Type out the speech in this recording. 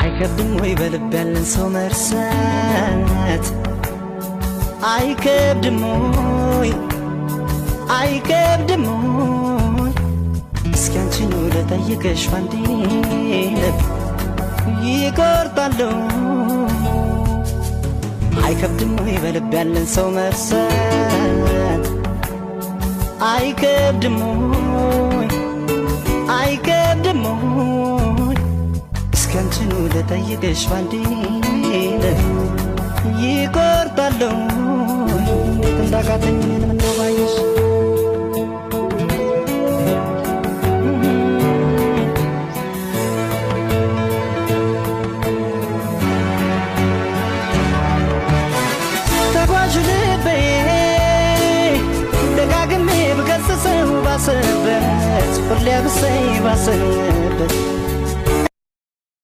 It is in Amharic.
አይከብድም ወይ በልብ ያለን ሰው መርሳት? አይከብድም ወይ? አይከብድም ወይ? እስኪ አንቺኑ ልጠይቅሽ ባንዴ ልብ ይቆርጣሉ። አይከብድም ወይ በልብ ያለን ሰው መርሳት? አይከብድም ወይ? አይከብድም ወይ? እስኪ አንቺኑ ልጠይቅሽ ባንዴ ልብ ይቆርጣሉ። እንዴት እንዳቃተኝ እኔን ምነው ባየሽ። ተጓዥ ልቤ ደጋግሜ ብገስጸው ባሰበት፣ ሁሌ አብሰኝ ባሰበት።